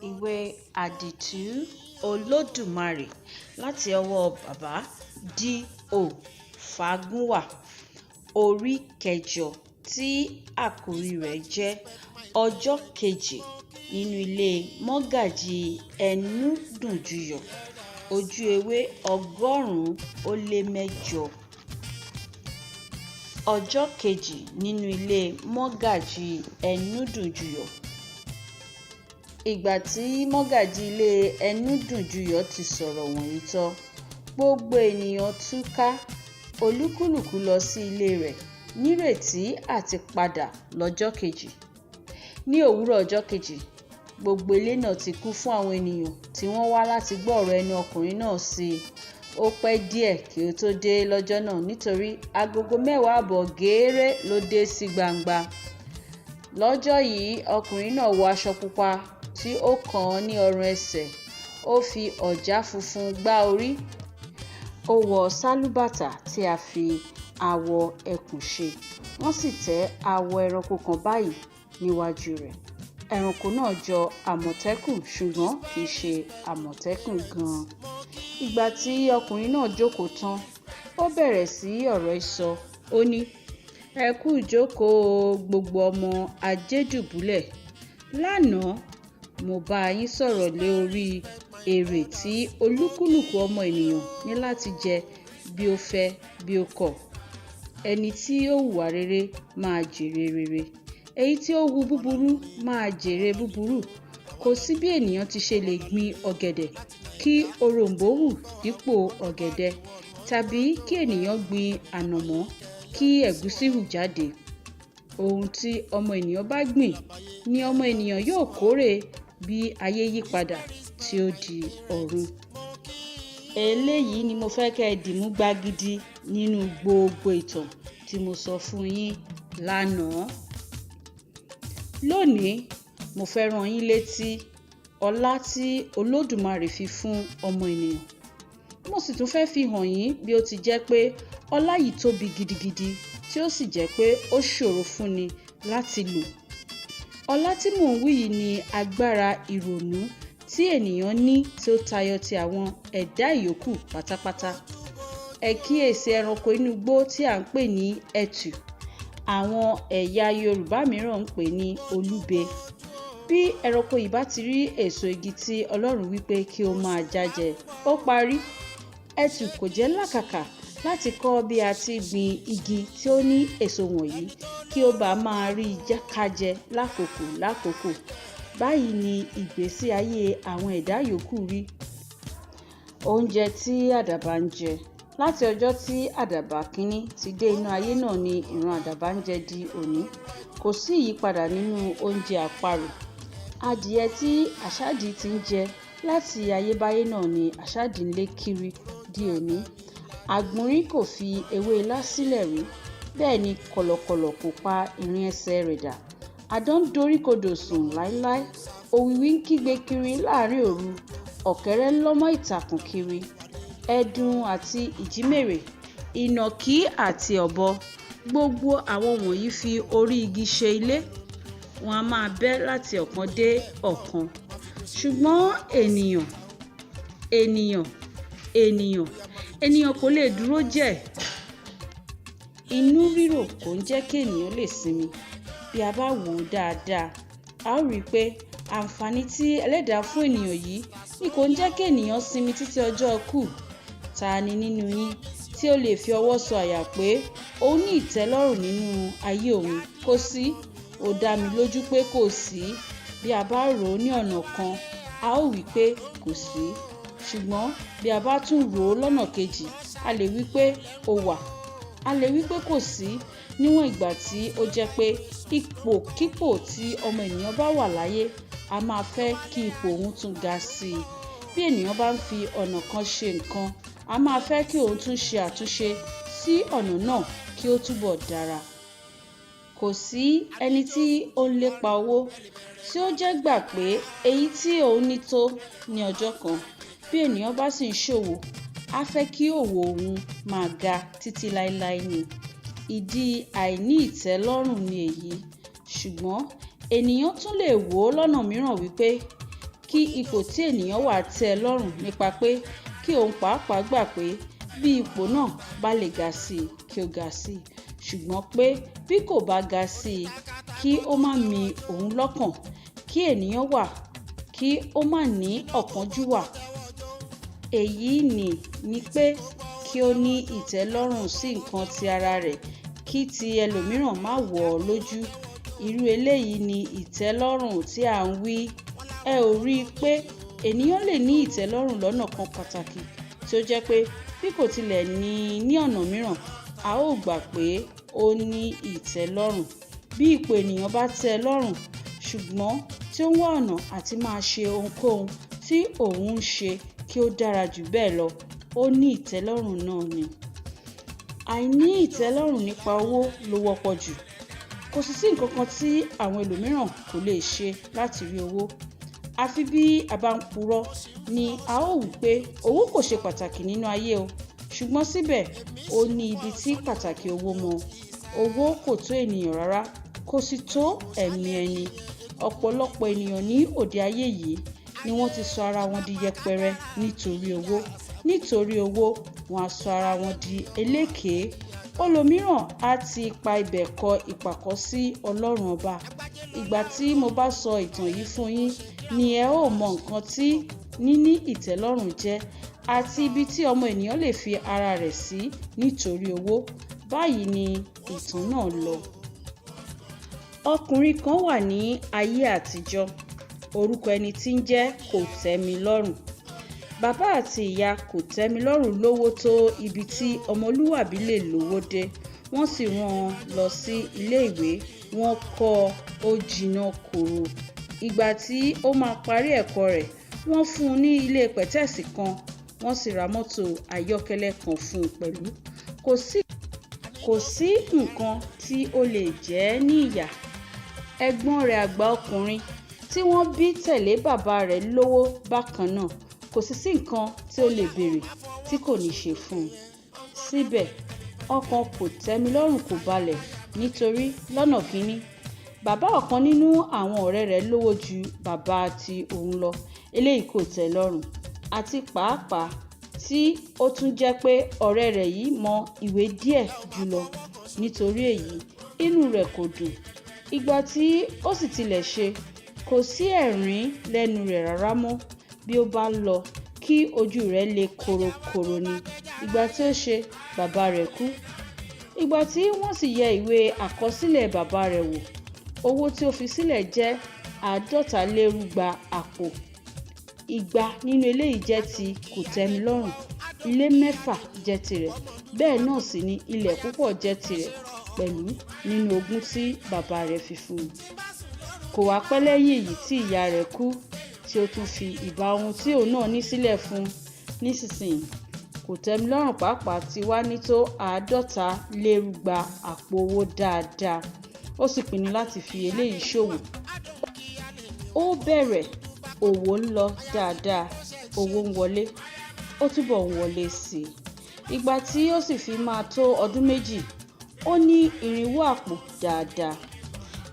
Ìwé Àdìtú Olódùmarè láti ọwọ́ Bàbá D.O. Fágúnwà, orí kẹjọ, tí àkòrí rẹ̀ jẹ́ Ọjọ́ Kejì Nínú Ilé Mọ́gàjí Ẹnúdùnjuyọ̀, ojú ewé 108. Ọjọ́ Kejì Nínú Ilé Mọ́gàjí Ẹnúdùnjuyọ̀. Ìgbà tí mọ́gàjí ilé Ẹnúdùnjuyọ̀ ti sọ̀rọ̀ wọ̀nyí tán, gbogbo ènìyàn túká, olúkúlùkù lọ sí ilé rẹ̀ nírètí àti padà lọ́jọ́ kejì. Ní òwúrọ̀ ọjọ́ kejì, gbogbo ilé náà ti kún fún àwọn ènìyàn tí wọ́n wá láti gbọ́ ọ̀rọ̀ ẹnu ọkùnrin náà sí i. Ó pẹ́ díẹ̀ kí ó tó dé lọ́jọ́ náà nítorí agogo mẹ́wàá ààbọ̀ geere ló dé sí gbangba. Lọ́jọ́ yìí, ọkùnrin náà wọ aṣọ pupa tí ó kàn án ní ọrùn ẹsẹ̀, ó fi ọ̀já funfun gbá orí, ó wọ sálúbàtà tí a fi awọ ẹkùn ṣe, wọ́n sì tẹ́ awọ ẹranko kan báyìí níwájú rẹ̀. Ẹranko náà jọ àmọ̀tẹ́kùn ṣùgbọ́n kì í ṣe àmọ̀tẹ́kùn gan-an. Ìgbà tí ọkùnrin náà jókòó tán, ó bẹ̀rẹ̀ sí ọ̀rọ̀ sísọ. Ó ní, "Ẹ kú ìjókòó o, gbogbo ọmọ Ajédùbúlẹ̀. Lánàá, mo bá yín sọ̀rọ̀ lórí èrè tí olúkúlùkù ọmọ ènìyàn ní láti jẹ bí ó fẹ́ bí ó kọ̀. Ẹni tí ó hùwà rere máa jèrè rere, èyí tí ó hu búburú máa jèrè búburú. Kò sí bí ènìyàn ti ṣe lè gbin ọ̀gẹ̀dẹ̀ kí òroǹbó hù dípò ọ̀gẹ̀dẹ̀, tàbí kí ènìyàn gbin ànàmọ́ kí ẹ̀gúsí hù jáde. Ohun tí ọmọ ènìyàn bá gbìn ni ọmọ ènìyàn yóò kórè bí ayé yí padà tí ó di ọ̀run." Eléyìí ni mo fẹ́ kẹ́ ẹ dìmú gbagidi nínú gbogbo ìtàn tí mo sọ fún yín lánàá. Lónìí, mo fẹ́ rán yín létí ọlá tí Olódùmarè fi fún ọmọ ènìyàn. Mo sì tún fẹ́ fi hàn yín bí ó ti jẹ́ pé ọlá yìí tóbi gidigidi tí ó sì jẹ́ pé ó ṣòro fúnni láti lò. Ọlá tí mò ń wí yìí ni agbára ìrònú tí ènìyàn ní tí ó tayọ ti àwọn ẹ̀dá ìyókù pátápátá. Ẹ kíyèsí ẹranko inú igbó tí à ń pè ní ẹtù. Àwọn ẹ̀yà Yorùbá mìíràn ń pè ní olúbe. Bí ẹranko yìí bá ti rí èso igi tí Ọlọ́run wí pé kí ó máa já jẹ, ó parí. Ẹtù kò jẹ́ làkàkà láti kọ́ bí a ti gbin igi tí ó ní èso wọ̀nyí kí ó bá máa rí ká jẹ lákòókò lákòókò. Báyìí ni ìgbésí ayé àwọn ẹ̀dá yòókù rí. Oúnjẹ tí àdàbà ń jẹ. Láti ọjọ́ tí àdàbà kìíní ti dé inú ayé náà ni ìran àdàbà ń jẹ di òní. Kò sí ìyípadà nínú oúnjẹ àparò. Adìẹ tí àsálì ti ń jẹ láti ayébáyé náà ni àsálì ń lé kiri di òní. Àgbọ̀nrín kò fi ewé ilá sílẹ̀ rí, bẹ́ẹ̀ ni kọ̀lọ̀kọ̀lọ̀ kò pa ìrìn ẹsẹ̀ rẹ̀ dà. Àdán doríkodò sùn láéláé, òwìwí ń kígbe kiri láàrin òru, ọ̀kẹ́rẹ́ ń lọ́mọ ìtàkùn kiri. Ẹdun àti ìjímèrè, ìnàkí àti ọ̀bọ, gbogbo àwọn wọ̀nyí fi orí igi ṣe ilé. Wọn a máa bẹ́ láti ọ̀kan dé ọ̀kan. Ṣùgbọ́n ènìyàn, ènìyàn, ènìyàn, ènìyàn kò lè dúró jẹ́. Inú rírò kò ń jẹ́ kí ènìyàn lè sinmi. Bí a bá wò ó dáadáa, a ó rí i pé àǹfààní tí Ẹlẹ́dàá fún ènìyàn yìí ni kò ń jẹ́ kí ènìyàn sinmi títí ọjọ́ ikú. Ta ni nínú yín tí ó lè fi ọwọ́ sọ àyà pé òun ní ìtẹ́lọ́rùn nínú ayé òun? Kò sí. Ó dá mi lójú pé kò sí. Bí a bá rò ó ní ọ̀nà kan, a ó wí pé kò sí. Ṣùgbọ́n bí a bá tún rò ó lọ́nà kejì, a lè wí pé ó wà. A lè wí pé kò sí níwọ̀n ìgbà tí ó jẹ́ pé ipòkípò tí ọmọ ènìyàn bá wà láyé, a máa fẹ́ kí ipò òun tún ga sí i. Bí ènìyàn bá ń fi ọ̀nà kan ṣe nǹkan, a máa fẹ́ kí òun tún ṣe àtúnṣe sí ọ̀nà náà kí ó túbọ̀ dára. Kò sí ẹni tí ó ń lépa owó tí ó jẹ́ gbà pé èyí tí òun ní tó ní ọjọ́ kan. Bí ènìyàn bá sì ń ṣòwò, á fẹ́ kí òwò òun máa ga títí láéláé ni. Ìdí àìní ìtẹ́lọ́rùn ni èyí. Ṣùgbọ́n Ènìyàn tún lè wò ó lọ́nà mìíràn wípé kí ipò tí ènìyàn wà tẹ́ ẹ lọ́rùn nípa pé kí òun pàápàá gbà pé bí ipò náà bá lè ga sí i kí ó ga sí i, ṣùgbọ́n pé bí kò bá ga sí i kí ó má mi òun lọ́kàn. Kí ènìyàn wà kí ó má ní ọ̀kánjúwà. Èyí ní pé kí ó ní ìtẹ́lọ́rùn sí nǹkan ti ara rẹ̀, kí ti ẹlòmíràn má wọ̀ ọ́ lójú. Irú eléyìí ni ìtẹ́lọ́rùn tí à ń wí. Ẹ ó rí i pé ènìyàn lè ní ìtẹ́lọ́rùn lọ́nà kan pàtàkì tí ó jẹ́ pé bí kò tilẹ̀ ní ní ọ̀nà mìíràn, a ó gbà pé ó ní ìtẹ́lọ́rùn. Bí ipò ènìyàn bá tẹ́ ẹ lọ́rùn, ṣùgbọ́n tí ó ń wá ọ̀nà àti máa ṣe ohunkóhun tí òun ń ṣe kí ó dára jù bẹ́ẹ̀ lọ, ó ní ìtẹ́lọ́rùn náà ni. Àìní ìtẹ́lọ́rùn nípa owó ló wọ́pọ̀ jù. Kò sì sí nǹkan kan tí àwọn ẹlòmíràn kò lè ṣe láti rí owó. Àfi bí a bá ń purọ́ ni a ó wí pé owó kò ṣe pàtàkì nínú ayé o, ṣùgbọ́n síbẹ̀ ó ní ibi tí pàtàkì owó mọ. Owó kò tó ènìyàn rárá, kò sì tó ẹ̀mí ẹni. Ọ̀pọ̀lọpọ̀ ènìyàn ní òde ayé yìí ni wọ́n ti sọ ara wọn di yẹpẹrẹ nítorí owó. Nítorí owó, wọ́n á sọ ara wọn di elékèé. Olòmíràn á ti ipa ibẹ̀ kọ ìpàkọ́ sí Ọlọ́run ọba. Ìgbà tí mo bá sọ ìtàn yìí fún yín ni ẹ ó mọ nǹkan tí níní ìtẹ́lọ́rùn jẹ́ àti ibi tí ọmọ ènìyàn lè fi ara rẹ̀ sí nítorí owó. Báyìí ni ìtàn náà lọ. Ọkùnrin kan wà ní ayé àtijọ́, orúkọ ẹni tí ń jẹ́ Kòtẹ́milọ́rùn. Bàbá àti ìyá Kòtẹ́milọ́rùn lówó tó ibi tí ọmọlúàbí lè lówó dé. Wọ́n sì rán an lọ sí ilé ìwé, wọ́n kọ́ ọ jiná koro. Ìgbà tí ó máa parí ẹ̀kọ́ rẹ̀, wọ́n fún un ní ilé pẹ̀tẹ́ẹ̀sì kan, wọ́n sì ra mọ́tò ayọ́kẹ́lẹ́ kan fún un pẹ̀lú. Kò sí nǹkan tí ó lè jẹ ẹ́ ní ìyà. Ẹ̀gbọ́n rẹ̀ àgbà ọkùnrin tí wọ́n bí tẹ̀lé bàbá rẹ̀ lówó bákan náà, kò sì sí nǹkan tí ó lè béèrè tí kò ní ṣe fún un. Síbẹ̀, ọkàn Kòtẹ́milọ́rùn kò balẹ̀ nítorí lọ́nà kínní, bàbá ọ̀kan nínú àwọn ọ̀rẹ́ rẹ̀ lówó ju bàbá ti òun lọ, eléyìí kò tẹ́ ẹ lọ́rùn. Àti pàápàá tí ó tún jẹ́ pé ọ̀rẹ́ rẹ̀ yìí mọ ìwé díẹ̀ jù lọ. Nítorí èyí, inú rẹ̀ kò dùn. Ìgbà tí ó sì tilẹ̀ ṣe, kò sí ẹ̀rín lẹ́nu rẹ̀ rárá mọ́. Bí ó bá lọ kí ojú rẹ̀ lè korokoro ni. Ìgbà tí ó ṣe, bàbá rẹ̀ kú. Ìgbà tí wọ́n sì yẹ ìwé àkọsílẹ̀ bàbá rẹ̀ wò, owó tí ó fi sílẹ̀ jẹ́ 250 àpò. 200 nínú eléyìí jẹ́ ti Kòtẹ́milọ́rùn, ilé mẹ́fà jẹ́ tirẹ̀, bẹ́ẹ̀ náà sì ni ilẹ̀ púpọ̀ jẹ́ tirẹ̀ pẹ̀lú nínú ogún tí bàbá rẹ̀ fi fún un. Kò wá pẹ́ lẹ́yìn èyí tí ìyá rẹ̀ kú, tí ó tún fi ìbá ohun tí òun náà ní sílẹ̀ fún un. Nísinsìnyí, Kòtẹ́milọ́rùn pàápàá ti wá ní tó 250 àpò owó dáadáa. Ó sì pinnu láti fi eléyìí ṣòwò. Ó bẹ̀rẹ̀ òwò ń lọ dáadáa, owó ń wọlé, ó túbọ̀ ń wọlé sí i. Ìgbà tí ó sì fi máa tó ọdún 2, ó ní irinwó àpò dáadáa.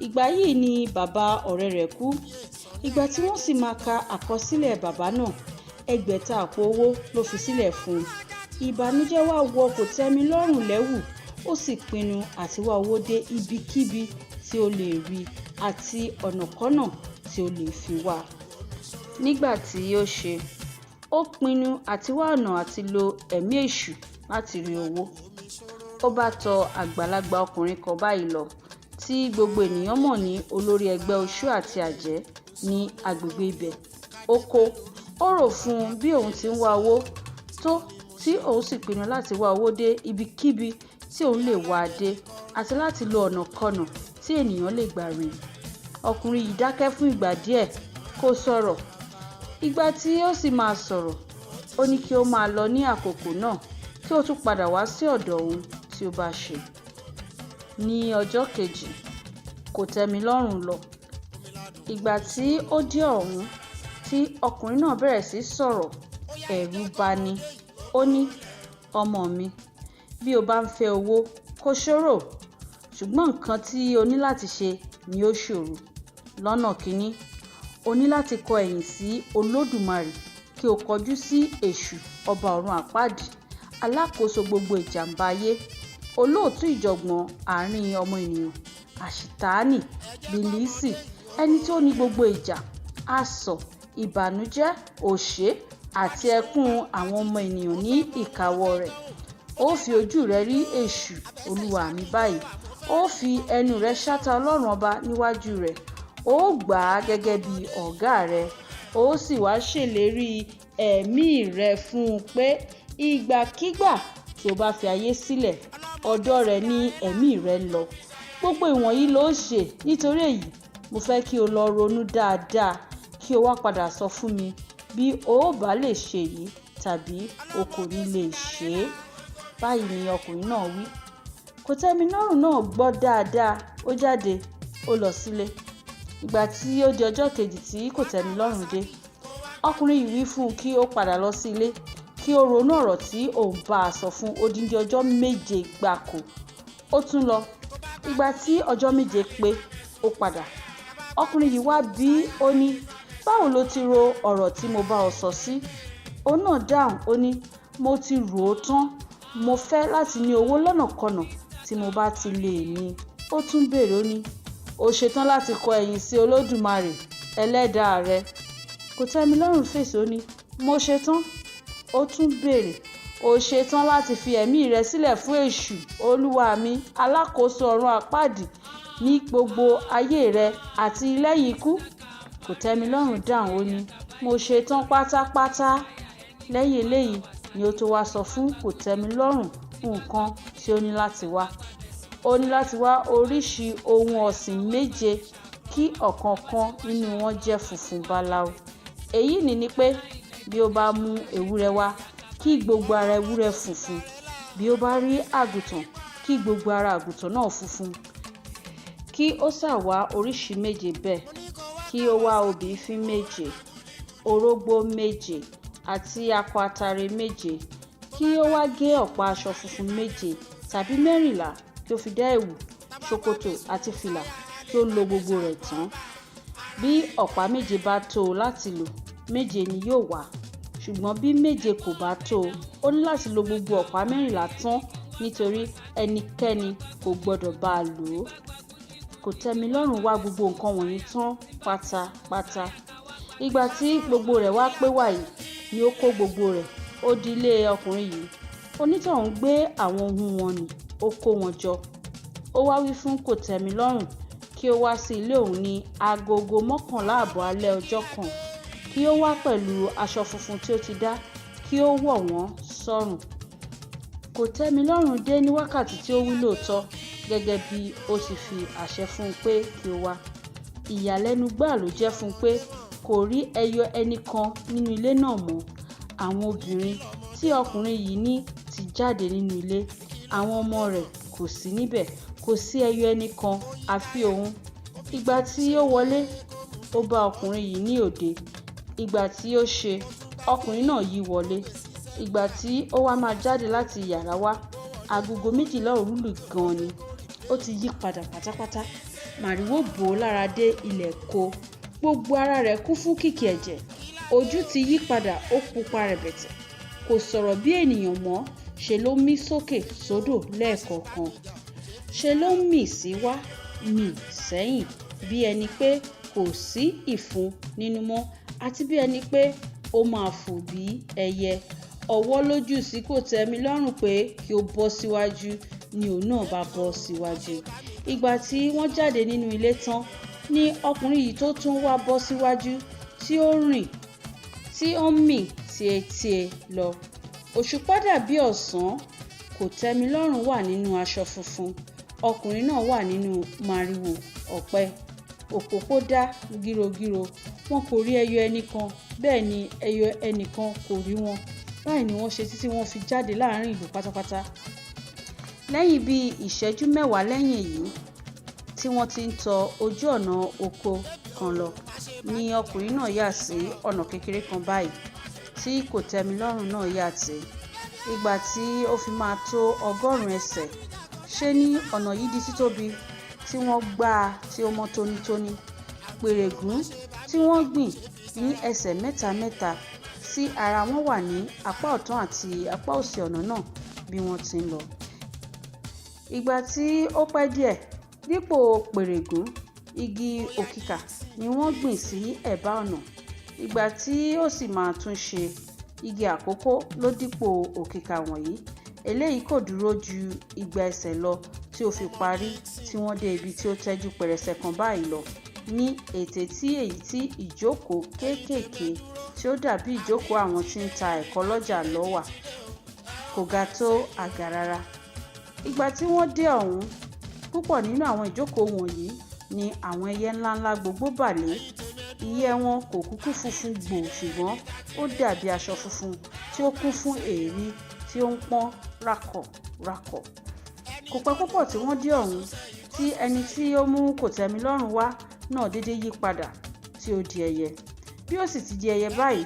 Ìgbà yìí ni bàbá ọ̀rẹ́ rẹ̀ kú. Ìgbà tí wọ́n sì máa ka àkọsílẹ̀ bàbá náà, 600 àpò owó ló fi sílẹ̀ fún un. Ìbànújẹ́ wá wọ Kòtẹ́milọ́rùn lẹ́wù, ó sì pinnu àti wá owó dé ibikíbi tí ó lè rí àti ọ̀nàkọ́nà tí ó lè fi wá. Nígbà tí ó ṣe, ó pinnu àti wá ọ̀nà àti lo ẹ̀mí èṣù láti rí owó. Ó bá tọ àgbàlagbà ọkùnrin kan báyìí lọ tí gbogbo ènìyàn mọ̀ ní olórí ẹgbẹ́ oṣó àti àjẹ́ ní agbègbè ibẹ̀. Ó kó, ó rò fún un bí òun ti ń wá owó tó, tí òun sì pinnu láti wá owó dé ibikíbi tí òun lè wá a dé àti láti lo ọ̀nàkọ́nà tí ènìyàn lè gbà rí. Ọkùnrin yìí dákẹ́ fún ìgbà díẹ̀, kò sọ̀rọ̀. Ìgbà tí ó sì máa sọ̀rọ̀, ó ní kí ó máa lọ ní àkókò náà kí ó tún padà wá sí ọ̀dọ̀ òun tí ó bá ṣe. Ní ọjọ́ kejì, Kòtẹ́milọ́rùn lọ. Ìgbà tí ó dé ọ̀hún tí ọkùnrin náà bẹ̀rẹ̀ sí sọ̀rọ̀, ẹ̀rù bà ní. Ó ní, "Ọmọ mi, bí o bá ń fẹ́ owó, kò ṣòro, ṣùgbọ́n nǹkan tí o ní láti ṣe ni ó ṣòro." Lọ́nà kínní, o ní láti kọ ẹ̀yìn sí Olódùmarè kí o kọjú sí Èṣù ọba ọ̀run àpáàdì, alákòóso gbogbo ìjàmbá ayé, olóòtú ìjọ̀gbọ̀n àárín ọmọ ènìyàn, àṣìtàánì, bìlísì, ẹni tí ó ní gbogbo ìjà, asọ̀, ìbànújẹ́, òṣè àti ẹkún àwọn ọmọ ènìyàn ní ìkáwọ́ rẹ̀. Ó fi ojú rẹ rí Èṣù olúwa mi báyìí, ó fi ẹnu rẹ ṣáta Ọlọ́run ọba níwájú rẹ̀, ó gbà á gẹ́gẹ́ bí ọ̀gá rẹ, ó sì wá ṣèlérí ẹ̀mí rẹ fún un pé ìgbàkígbà tí o bá fi ayé sílẹ̀, ọ̀dọ̀ rẹ̀ ni ẹ̀mí rẹ ń lọ. Gbogbo ìwọ̀nyí ló ṣe. Nítorí èyí, mo fẹ́ kí o lọ ronú dáadáa kí o wá padà sọ fún mi bí o ò bá lè ṣe èyí tàbí o kò ní lè ṣe é. Báyìí ni ọkùnrin náà wí. Kòtẹ́milọ́rùn náà gbọ́ dáadáa, ó jáde, ó lọ sílé. Ìgbà tí ó di ọjọ́ kejì tí Kòtẹ́milọ́rùn dé, ọkùnrin yìí wí fún un kí ó padà lọ sí ilé, kí ó ronú ọ̀rọ̀ tí òun bá a sọ fún odindi ọjọ́ 7 gbáko. Ó tún lọ. Ìgbà tí ọjọ́ 7 pé, ó padà. Ọkùnrin yìí wá bí ó ní, báwo lo ti ro ọ̀rọ̀ tí mo bá ọ sọ sí? Òun náà dáhùn, ó ní, mo ti rò ó tán. Mo fẹ́ láti ní owó lọ́nàkọnà tí mo bá ti lè ní. Ó tún béèrè, ó ní, o ṣetán láti kọ ẹ̀yìn sí Olódùmarè ẹlẹ́dàá rẹ? Kòtẹ́milọ́rùn fèsì, ó ní, mo ṣetán. Ó tún béèrè, o ṣetán láti fi ẹ̀mí rẹ sílẹ̀ fún Èṣù olúwa mi, alákòóso ọ̀run àpáàdì ní gbogbo ayé rẹ àti lẹ́yìn ikú? Kòtẹ́milọ́rùn dáhùn, ó ní, mo ṣetán pátápátá. Lẹ́yìn eléyìí ni ó tó wá sọ fún Kòtẹ́milọ́rùn nǹkan tí ó ní láti wá. Ó ní láti wá oríṣi ohun ọ̀sìn 7 kí ọ̀kọ̀ọ̀kan nínú wọn jẹ́ funfun báláú. Èyí ni pé bí ó bá mú ewúrẹ́ wá, kí gbogbo ara ewúrẹ́ funfun. Bí ó bá rí àgùntàn, kí gbogbo ara àgùntàn náà funfun. Kí ó sá wá oríṣi 7 bẹ́ẹ̀, kí ó wá obì ìfín 7, orógbó 7 àti akọ atare 7, kí ó wá gé ọ̀pá aṣọ funfun 7 tàbí 14 kí ó fi dá ẹ̀wù, ṣòkòtò àti fìlà, kí ó lo gbogbo rẹ̀ tán. Bí ọ̀pá 7 bá tó o láti lò, 7 ni yóò wá. Ṣùgbọ́n bí 7 kò bá tó o, ó ní láti lo gbogbo ọ̀pá 14 tán nítorí ẹnikẹ́ni kò gbọdọ̀ bá a lò ó. Kòtẹ́milọ́rùn wá gbogbo nǹkan wọ̀nyí tán pátápátá. Ìgbà tí gbogbo rẹ̀ wá pé wàyí ni ó kó gbogbo rẹ̀, ó di ilé ọkùnrin yìí. Onítọ̀hún gbé àwọn ohun wọn nì, ó kó wọn jọ. Ó wá wí fún Kòtẹ́milọ́rùn kí ó wá sí ilé òun ní agogo 11:30 alẹ́ ọjọ́ kan, kí ó wá pẹ̀lú aṣọ funfun tí ó ti dá, kí ó wọ̀ wọ́n sọ́rùn. Kòtẹ́milọ́rùn dé ní wákàtí tí ó wí lóòótọ́ gẹ́gẹ́ bí ó ti fi àṣẹ fún un pé kí ó wá. Ìyàlẹ́nu gbáà ló jẹ́ fún un pé kò rí ẹyọ ẹni kan nínú ilé náà mọ́. Àwọn obìnrin tí ọkùnrin yìí ní ti jáde nínú ilé, àwọn ọmọ rẹ̀ kò sí níbẹ̀, kò sí ẹyọ ẹni kan àfi òun. Ìgbà tí ó wọlé, ó bá ọkùnrin yìí ní òde. Ìgbà tí ó ṣe, ọkùnrin náà yí wọlé. Ìgbà tí ó wá máa jáde láti yàrá wá, agogo 12 òru lù gan-an ni. Ó ti yí padà pátápátá. Màrìwò bò ó lára dé ilẹ̀ kó. Gbogbo ara rẹ̀ kún fún kìkì ẹ̀jẹ̀. Ojú ti yí padà, ó pupa rẹ̀bẹ̀tẹ̀. Kò sọ̀rọ̀ bí ènìyàn mọ́, ṣe ló mí sókè sódò lẹ́ẹ̀kọ̀ọ̀kan. Ṣe ló ń mì síwá, mì sẹ́yìn bí ẹni pé kò sí ìfun nínú mọ́ àti bí ẹni pé ó máa fò bí ẹyẹ. Ọwọ́ lójú sí Kòtẹ́milọ́rùn pé kí ó bọ́ síwájú ni òun náà bá bọ́ síwájú. Ìgbà tí wọ́n jáde nínú ilé tán ni ọkùnrin yìí tó tún wá bọ́ síwájú tí ó rìn, tí ó ń mì tíetíe lọ. Òṣùpá dàbí ọ̀sán. Kòtẹ́milọ́rùn wà nínú aṣọ funfun. Ọkùnrin náà wà nínú màrìwò ọ̀pẹ. Òpópó dá gírogíro. Wọn kò rí ẹyọ ẹni kan, bẹ́ẹ̀ ni ẹyọ ẹni kan kò rí wọn. Báyìí ni wọ́n ṣe títí wọ́n fi jáde láàrin ìlú pátápátá. Lẹ́yìn bí ìṣẹ́jú mẹ́wàá lẹ́yìn èyí tí wọ́n ti ń tọ ojú ọ̀nà oko kan lọ, ni ọkùnrin náà yà sí ọ̀nà kékeré kan báyìí tí Kòtẹ́milọ́rùn náà yà tí. Ìgbà tí ó fi máa tó 100 ẹsẹ̀, ṣe ni ọ̀nà yìí di títóbi tí wọ́n gbá tí ó mọ́ tónítóní. Pèrègún tí wọ́n gbìn ní ẹsẹ̀ mẹ́ta mẹ́ta sí ara wọn wà ní apá ọ̀tún àti apá òsì ọ̀nà náà bí wọ́n ti ń lọ. Ìgbà tí ó pẹ́ díẹ̀, dípò pèrègún, igi òkìkà ni wọ́n gbìn sí ẹ̀bá ọ̀nà. Ìgbà tí ó sì máa tún ṣe, igi àkókó ló dípò òkìkà wọ̀nyí. Eléyìí kò dúró ju igba ẹsẹ̀ lọ tí ó fi parí tí wọ́n dé ibi tí ó tẹ́jú pẹrẹsẹ kan báyìí lọ ní ètè tí èyí tí ìjókòó kéékèèké tí ó dàbí ìjókòó àwọn tí ń ta ẹ̀kọ lọ́jà lọ wà. Kò ga tó àga rárá. Ìgbà tí wọ́n dé ọ̀hún, púpọ̀ nínú àwọn ìjókòó wọ̀nyí ni àwọn ẹyẹ ńláńlá gbogbo bà lé. Ìyẹ́ wọn kò kúkú funfun gbòò, ṣùgbọ́n ó dàbí aṣọ funfun tí ó kún fún èérí tí ó ń pọ́n rákọ̀rákọ̀. Kò pẹ́ púpọ̀ tí wọ́n dé ọ̀hún tí ẹni tí ó mú Kòtẹ́milọ́rùn wá náà dédé yí padà tí ó di ẹyẹ. Bí ó sì ti di ẹyẹ báyìí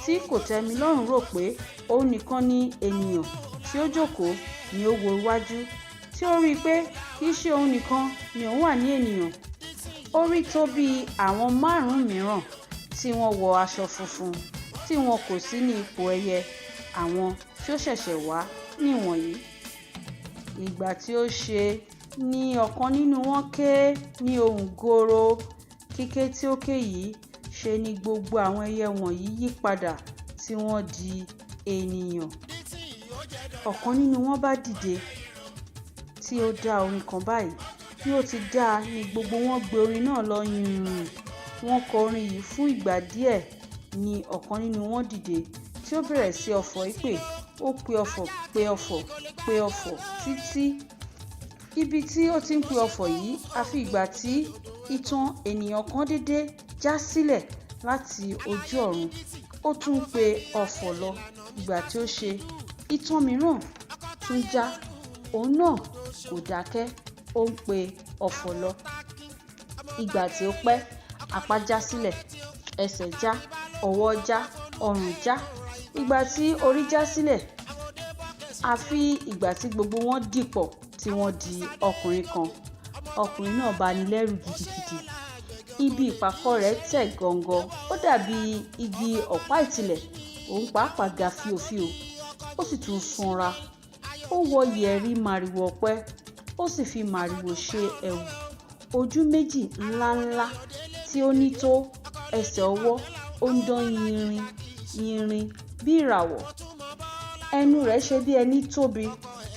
tí Kòtẹ́milọ́rùn rò pé òun nìkan ni ènìyàn tí ó jókòó ni ó wo iwájú, tí ó rí i pé kì í ṣe òun nìkan ni òun wà ní ènìyàn. Ó rí tó bí àwọn márùn-ún mìíràn tí wọ́n wọ aṣọ funfun tí wọn kò sí ní ipò ẹyẹ àwọn tí ó ṣẹ̀ṣẹ̀ wá nìwọ̀nyí. Ìgbà tí ó ṣe ni ọ̀kan nínú wọn ké ní ohùn gooro. Kíké tí ó ké yìí, ṣe ni gbogbo àwọn ẹyẹ wọ̀nyí yí padà tí wọ́n di ènìyàn. Ọ̀kan nínú wọn bá dìde tí ó dá orin kan báyìí. Bí ó ti dá a ni gbogbo wọn gbé orin náà lọ yùn. Wọ́n kọ orin yìí fún ìgbà díẹ̀ ní ọ̀kan nínú wọn dìde tí ó bẹ̀rẹ̀ sí ọ̀fọ̀ ìpè. Ó pe ọ̀fọ̀, pe ọ̀fọ̀, pe ọ̀fọ̀ títí. Ibi tí ó ti ń pe ọ̀fọ̀ yìí, àfi ìgbà tí ìtàn ènìyàn kan dédé já sílẹ̀ láti ojú ọ̀run. Ó tún ń pe ọ̀fọ̀ lọ. Ìgbà tí ó ṣe, ìtàn mìíràn tún já. Òun náà kò dákẹ́, ó ń pe ọ̀fọ̀ lọ. Ìgbà tí ó pẹ́, apá já sílẹ̀, ẹsẹ̀ já, ọwọ́ já, ọrùn já. Ìgbà tí orí já sílẹ̀, àfi ìgbà tí gbogbo wọn dìpọ̀ tí wọ́n di ọkùnrin kan. Ọkùnrin náà bani lẹ́rù gidigidi. Ibi ìpàkọ́ rẹ̀ tẹ̀ gọ̀ǹgọ̀, ó dàbí igi ọ̀pá ìtìlẹ̀. Òun pàápàá ga fíofío, ó sì tún sanra. Ó wọ yẹ̀rì màrìwò ọ̀pẹ, ó sì fi màrìwò ṣe ẹ̀wù. Ojú méjì ńláńlá tí ó ní tó ẹsẹ̀ ọwọ́, ó ń dán yìnrìn yìnrìn bí ìràwọ̀. Ẹnu rẹ̀ ṣe bí ẹni tóbi,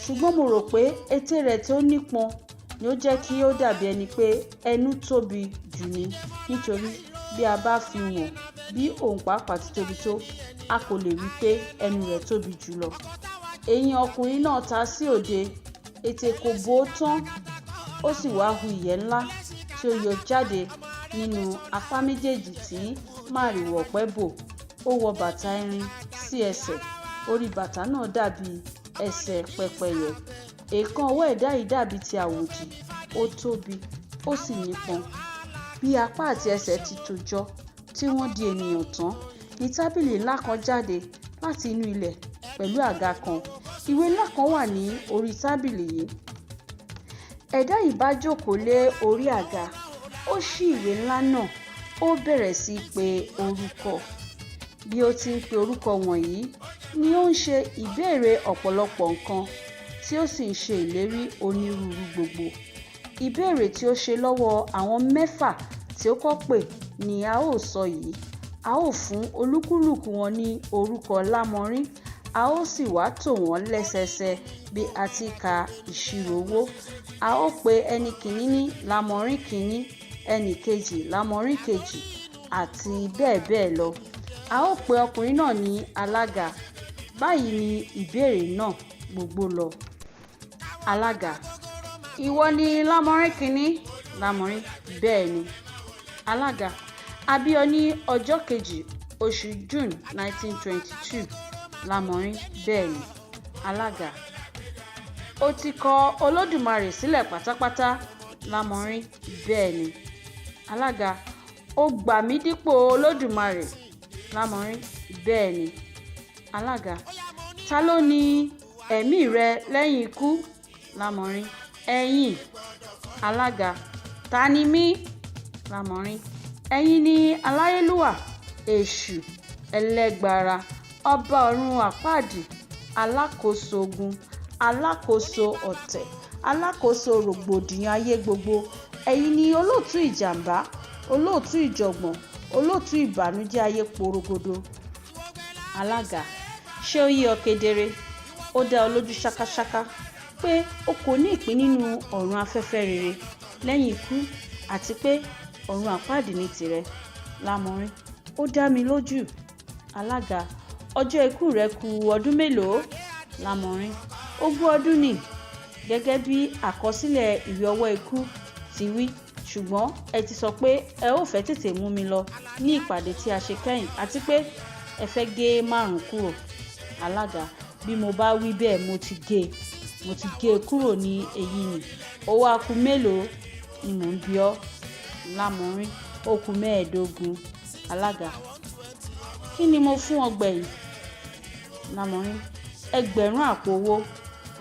ṣùgbọ́n mo rò pé ètè rẹ̀ tí ó nípọn ni ó jẹ́ kí ó dàbí ẹni pé ẹnu tóbi jù ni, nítorí bí a bá fi wọ̀n bí òun pàápàá ti tóbi tó, a kò lè wí pé ẹnu rẹ̀ tóbi jù lọ. Eyín ọkùnrin náà ta sí òde, ètè kò bò ó tán, ó sì wá hu ìyẹ́ ńlá tí ó yọ jáde nínú apá méjèèjì tí màrìwò ọ̀pẹ bò. Ó wọ bàtà irin sí ẹsẹ̀, orí bàtà náà dàbí ẹsẹ̀ pẹ́pẹ́yẹ. Èékán ọwọ́ ẹ̀dá yìí dàbí ti àwòdì, ó tóbi, ó sì nípọn. Bí apá àti ẹsẹ̀ ti tò jọ tí wọ́n di ènìyàn tán ní tábìlì ńlá kan jáde láti inú ilẹ̀ pẹ̀lú àga kan. Ìwé ńlá kan wà ní orí tábìlì yìí. Ẹ̀dá yìí bá jókòó lé orí àga, ó ṣí ìwé ńlá náà, ó bẹ̀rẹ̀ sí í pe orúkọ. Bí ó ti ń pe orúkọ wọ̀nyí ni ó ń ṣe ìbéèrè ọ̀pọ̀lọpọ̀ nǹkan tí ó sì ń ṣe ìlérí onírúurú gbogbo. Ìbéèrè tí ó ṣe lọ́wọ́ àwọn mẹ́fà tí ó kọ́ pè ní a ó sọ yìí. A ó fún olúkúlùkù wọn ní orúkọ lámọ̀rí, a ó sì wá tò wọ́n lẹ́sẹẹsẹ bí a ti ka ìṣirò owó. A ó pe ẹni kìíní ní lámọ̀rí kìíní, ẹni kejì lámọ̀rí kejì, àti bẹ́ẹ̀ bẹ́ẹ̀ lọ. A ó pe ọkùnrin náà ní alága. Báyìí ni ìbéèrè náà gbogbo lọ. Alága: Ìwọ ni lámọ̀rí kìíní? Lámọ̀rí: Bẹ́ẹ̀ ni. Alága: A bí ọ ní ọjọ́ kejì oṣù June 1922. Lámọ̀rí: Bẹ́ẹ̀ ni. Alága: O ti kọ Olódùmarè sílẹ̀ pátápátá? Lámọ̀rí: Bẹ́ẹ̀ ni. Alága: O gbà mí dípò Olódùmarè? Lámọ̀rí: Bẹ́ẹ̀ ni. Alága: Ta ló ní ẹ̀mí rẹ lẹ́yìn ikú? Lámọ̀rí: Ẹ̀yin. Alága: Ta ni mí? Lámọ̀rí: Ẹ̀yin ni aláyélúwà, èṣù ẹlẹ́gbára, ọba ọ̀run àpáàdì, alákòóso ogun, alákòóso ọ̀tẹ̀, alákòóso rògbòdìyàn ayé gbogbo. Ẹ̀yin ni olóòtú ìjàmbá, olóòtú ìjọ̀gbọ̀n, olóòtú ìbànújẹ́ ayé porogodo. Alága, ṣé ó yé ọ kedere? Ó dá ọ lójú ṣákáṣáká pé o kò ní ìpín nínú ọ̀run afẹ́fẹ́ rere lẹ́yìn ikú àti pé ọ̀run àpáàdì ní tìrẹ. Lámọ̀rin, ó dá mi lójú. Alága, ọjọ́ ikú rẹ kù ọdún mélòó? Lámọ̀rin, 20 ọdún ni, gẹ́gẹ́ bí àkọsílẹ̀ ìwé ọwọ́ ikú ti wí, ṣùgbọ́n ẹ ti sọ pé ẹ ó fẹ́ tètè mú mi lọ ní ìpàdé tí a ṣe kẹ́yìn àti pé ẹ fẹ́ gé márùn-ún kúrò. Alága, bí mo bá wí bẹ́ẹ̀, mo ti gé e, mo ti gé e kúrò ní èyí ni. Ó wá kù mélòó ni mò ń bi ọ́? Lámọ̀rin, ó kù 15. Alága, kí ni mo fún ọ gbẹ̀yìn? Lámọ̀rin, 1000 àpò owó.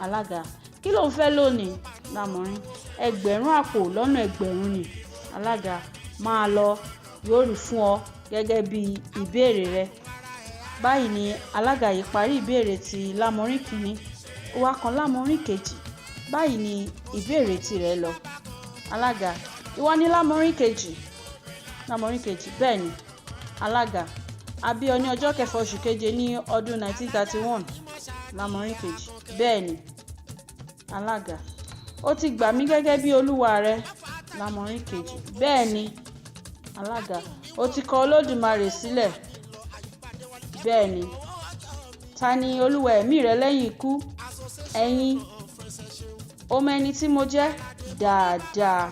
Alága, kí ló ń fẹ́ lónìí? Lámọ̀rin, 1000 àpò lọ́nà 1000 ni. Alága, máa lọ, yóò rí fún ọ gẹ́gẹ́ bí ìbéèrè rẹ. Báyìí ni alága yìí parí ìbéèrè ti Lámọ̀rin kìíní. Ó wá kan Lámọ̀rin kejì. Báyìí ni ìbéèrè tirẹ̀ lọ. Alága, ìwọ ni Lámọ̀rin kejì? Lámọ̀rin kejì, bẹ́ẹ̀ ni. Alága, a bí ọ ní ọjọ́ kẹfà oṣù keje ní ọdún 1931. Lámọ̀rin kejì, bẹ́ẹ̀ ni. Alága, ó ti gbà mí gẹ́gẹ́ bí olúwa rẹ. Lámọ̀rin kejì, bẹ́ẹ̀ ni. Alága, ó ti kọ Olódùmarè sílẹ̀. Bẹ́ẹ̀ ni. Ta ni olúwa ẹ̀mí rẹ lẹ́yìn ikú? Ẹ̀yin, o mọ ẹni tí mo jẹ́ dáadáa.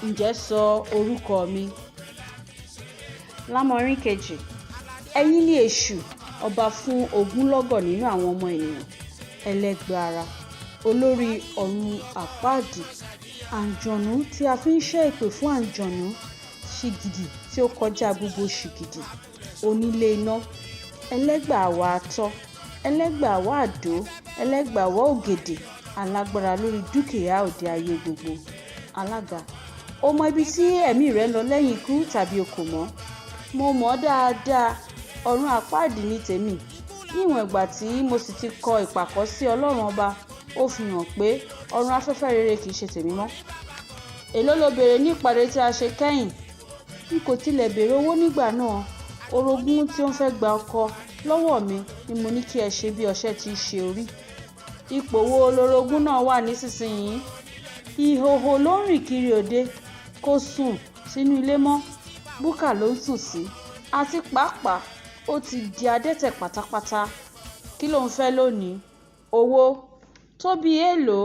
Ǹjẹ́ sọ orúkọ mi? Lámọ̀rin kejì, ẹ̀yin ni èṣù, ọba fún ogunlọ́gọ̀ nínú àwọn ọmọ ènìyàn, ẹlẹ́gbára, olórí ọ̀run àpáàdì, àǹjọ̀nú tí a fi ń ṣẹ́ èpè fún àǹjọ̀nú, ṣìgìdì tí ó kọjá gbogbo ṣìgìdì, onílé iná, ẹlẹ́gbàáwá atọ́, ẹlẹ́gbàáwá àdó, ẹlẹ́gbàáwá ògèdè, alágbára lórí dúkìá òde ayé gbogbo. Alága, o mọ ibi tí ẹ̀mí rẹ ń lọ lẹ́yìn ikú tàbí o kò mọ̀? Mo mọ̀ ọ́ dáadáa. Ọ̀run àpáàdì ní tèmi. Níwọ̀n ìgbà tí mo sì ti kọ ìpàkọ́ sí Ọlọ́run ọba, ó fi hàn pé ọ̀run afẹ́fẹ́ rere kì í ṣe tèmi mọ́. Èló lo béèrè ní ìpàdé tí a ṣe kẹ́yìn? N kò tilẹ̀ béèrè owó nígbà náà. Orogún tí ó ń fẹ́ gba ọkọ lọ́wọ́ mi ni mo ní kí ẹ ṣe bí ọṣẹ ti ṣe orí. Ipò wo lorogún náà wà nísinsìnyí? Ìhòhò ló ń rìn kiri òde, kò sùn sínú ilé mọ́, búkà ló ń sùn sí, àti pàápàá ó ti di adẹ́tẹ̀ pátápátá. Kí ló ń fẹ́ lónìí? Owó tó bí èèlò?